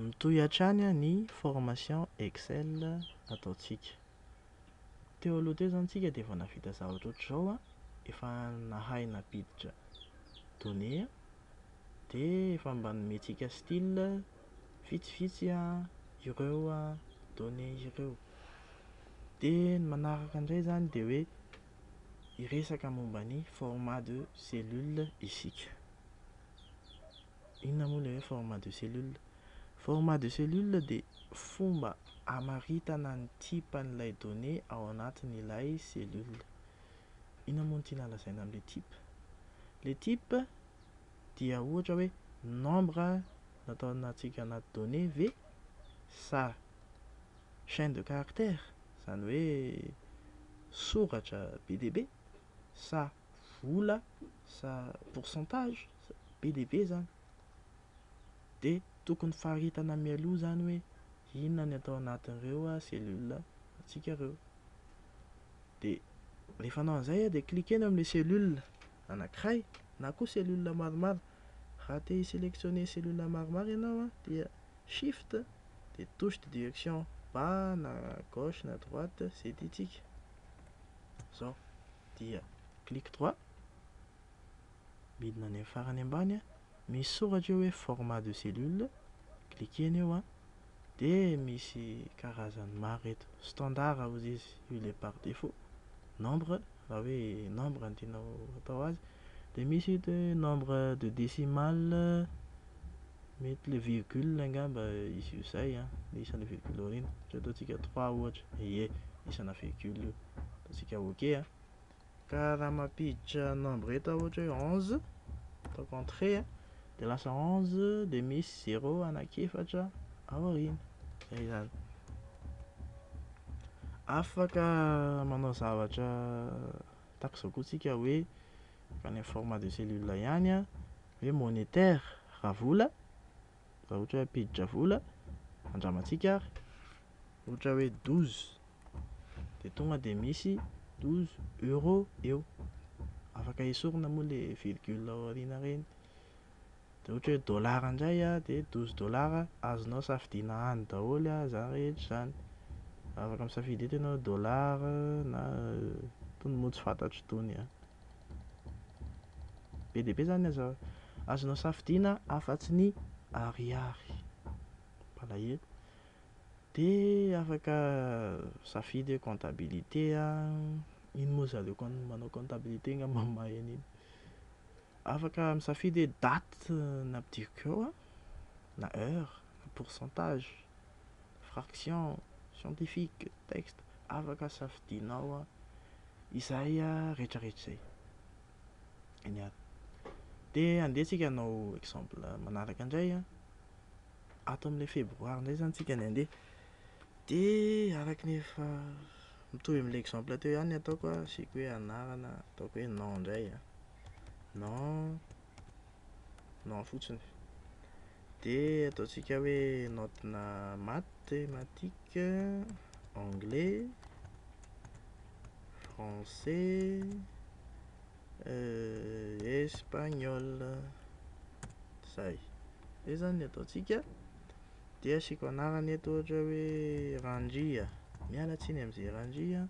Mitohy hatrany ny formation Excel ataontsika. Teo aloha teo izany tsika dia efa nahavita zavatra ohatr'izao an, efa nahay nampiditra données dia efa mba nomentsika style vitsivitsy ireo données ireo. Dia ny manaraka indray izany dia hoe hiresaka momba ny format de cellule isika. Inona moa ilay hoe format de cellule? Format de cellule dia fomba hamaritana ny type an'ilay donnée ao anatin'ilay cellule. Inona moa no tiana lazaina amin'ilay type? Ilay type dia ohatra hoe nombre natao anatsika anaty donnée ve sa chaîne de caractère izany hoe soratra be dia be sa vola sa pourcentage be dia be izany. Dia tokony faritana mialoha izany hoe inona ny atao anatin'ireo cellule antsika ireo. Dia rehefa hanao an'izay dia cliquer-na eo amin'ilay cellule anankiray na koa cellule maromaro. Raha te hi-sélectionner cellule maromaro ianao an dia shift dia touche de direction bas na gauche na droite izay tiantsika. Izao dia clic droit midina any amin'ny farany ambany an, misy soratra eo hoe format de cellule, cliquer-na eo an, dia misy karazany maro eto. Standard hozy izy, io ilay par défaut, nombre raha hoe nombre no tianao atao azy, dia misy eto hoe nombre de décimales, mety ilay virgule angamba izy io izay an, ilay isana virgule aoriana, ohatra ataontsika trois ohatra, ie isana virgule io, ataontsika ok an. Ka raha mampiditra nombre eto aho ohatra hoe 11, ataoko entrée an, dia lasa 11 dia misy zéro anankiefatra ao aoriana, zay izany. Afaka manao zavatra tahaka izao koa tsika hoe any amin'ny format de cellule ihany an, hoe monétaire raha vola, raha ohatra hoe hampiditra vola, andramantsika ary, ohatra hoe 12 dia tonga dia misy 12 euros eo. Afaka esorina moa ilay virgule ao aoriana ireny. Dia ohatra hoe dollar indray an dia 12 dollars, azonao safidiana any daholo izany rehetra izany. Afaka misafidy eto ianao dollar na itony moa tsy fantatro itony an. Be dia be izany ny azo azonao safidiana afa-tsy ny ariary. Mampalahelo. Dia afaka misafidy hoe comptabilité an, iny moa zareo kon- manao comptabilité angamba no mahay an'iny. Afaka misafidy hoe date no ampidiriko ao an, na heure, pourcentage, fraction, scientifique, texte, afaka safidianao izay rehetrarehetra izay. Eny ary. Dia andeha tsika hanao exemple manaraka indray an. Ato amin'ilay febroary indray izany tsika no handeha. Dia araka ny efa mitovy amin'ilay exemple teo ihany ny ataoko an, asiako hoe anarana, ataoko hoe nom indray an. Nom, nom fotsiny. Dia ataontsika hoe naotina mathématique, anglais, français, espagnol. Zay. Zay izany ny ataontsika. Dia asiako anarana eto ohatra hoe Randria. Miala tsiny amin'izay Randria.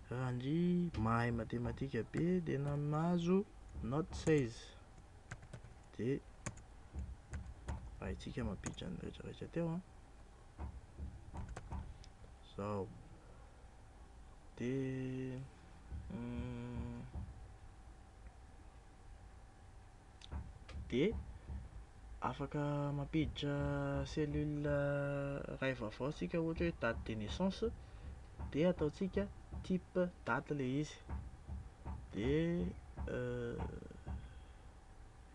Randria mahay matematika be dia nahazo note 16. Dia haintsika mampiditra ny rehetrarehetra teo an. Zao. Dia dia afaka mampiditra cellule iray vaovao isika ohatra hoe date de naissance dia ataontsika type date ilay izy. Dia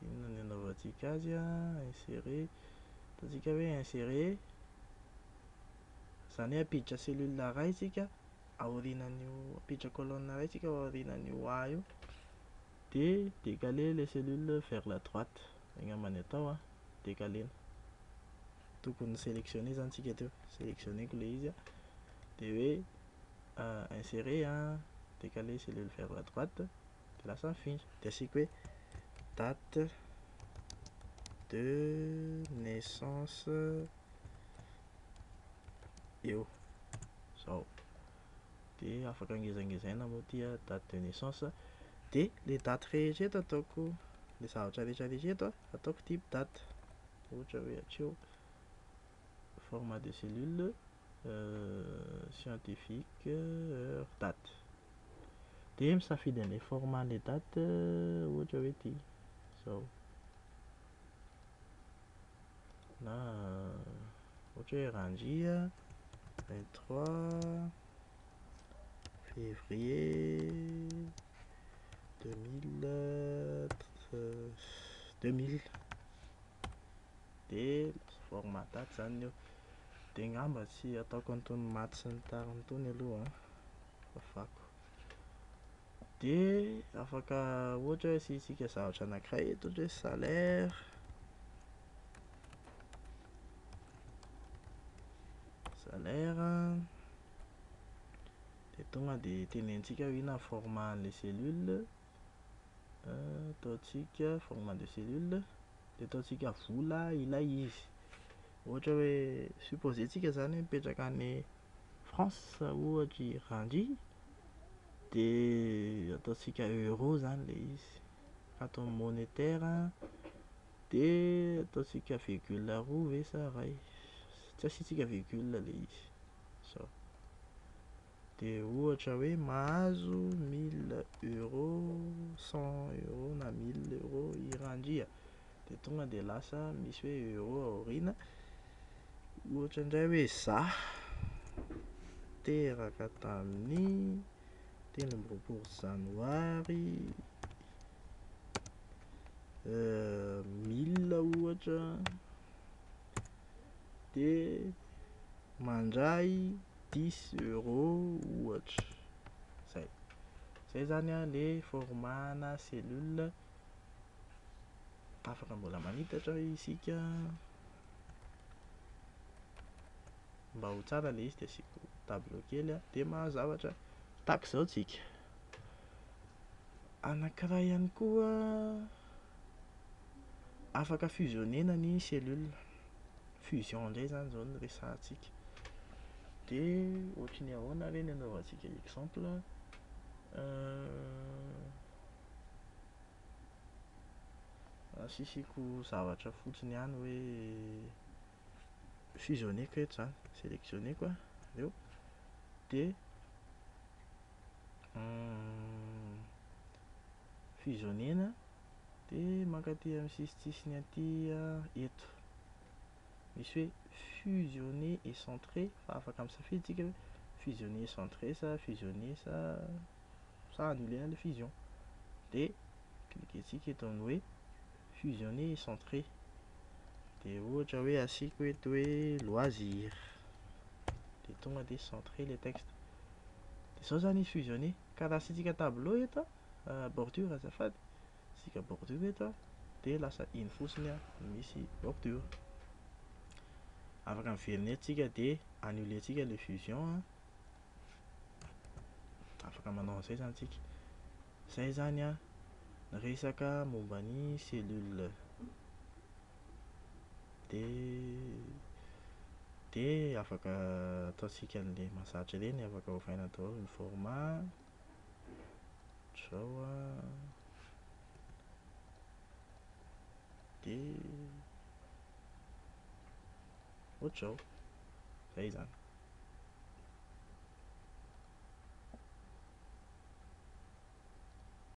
inona no anaovantsika azy an, insérer, ataontsika hoe insérer, izany hoe hampiditra cellule iray isika aorianan'io, hampiditra colonne iray isika aorianan'io A io. Dia décaler les cellules vers la droite, izay angamba ny atao an, décaler-na. Tokony ni-sélectionner izany tsika teo, sélectionner-ko ilay izy an, dia hoe insérer an, décaler cellule vers la droite, dia lasa mifindra. Dia asiako hoe date de naissance. eo zao. Dia afaka ngezangezaina moa ity a, date de naissance. Dia le daty rehetra eto ataoko, le zavatra rehetrarehetra eto a, ataoko type date. Ohatra hoe hatreo, format de cellule, scientifique, heure, date. Dia misafidy an'ilay format an'ilay date, ohatra hoe ity, zao. Na ohatra hoe Randria, 23 février 2000 2000. Dia format date zany eo. Dia angamba tsy ataoko an'itony maty sy ny tariny itony aloha an, fafako. Dia afaka ohatra hoe asiantsika zavatra anankiray eto, ohatra hoe salaire. Salaire an, dia tonga dia tenenintsika hoe inona ny format an'ilay cellule. Ataontsika format de cellule, dia ataontsika vola ilay izy. Ohatra hoe supposer-ntsika izany hoe mipetraka any France ohatra i Randria, dia ataontsika euro izany ilay izy. Atao monétaire an, dia ataontsika virgule roa ve sa iray? Tsy asiantsika virgule ilay izy. Zao. Dia ohatra hoe mahazo mille euros, cent euros na mille euros i Randria. Dia tonga dia lasa misy hoe euro aoriana. Ohatra indray hoe izaho teraka tamin'ny 23 janoary mille ohatra, dia mandray dix euros ohatra. Zay. Zay izany an ilay format ana cellule. Afaka mbola manitatra isika. Mba ho tsara ilay izy dia asiako tableau kely an, dia mahazo zavatra tahaka izao tsika. Anankiray ihany koa an, afaka fusionner-na ny cellule. Fusion indray izany izao no resahantsika. Dia ohatry ny ahoana re ny anaovantsika exemple? Asiasiako zavatra fotsiny ihany hoe fusionneko eto izany. Selectionneko an ireo dia fusionnena dia mankaty amin'ny sisintsisiny aty an, eto. Misy hoe fusionner et centrer fa afaka misafidy tsika hoe fusionner et centrer sa fusionner sa annuler-na ilay fusion. Dia cliquentsika eto amin'ny hoe fusionner et centrer. Dia ohatra hoe asiako eto hoe loisir. Dia tonga dia centré ilay texte. Dia izao izany izy fusionné. Ka raha asiantsika tableau eto an, bordure azafady, asiantsika bordure eto an, dia lasa iny fotsiny an no misy bordure. Afaka miverina eto tsika dia annuler-ntsika ilay fusion an. Afaka manao an'izay izany tsika. Izay izany an ny resaka momba ny cellule. Dia dia afaka ataontsika an'ilay mahazatra ireny, afaka ovaina daholo ny format. Ohatr'izao an. Dia ohatr'izao. Izay izany.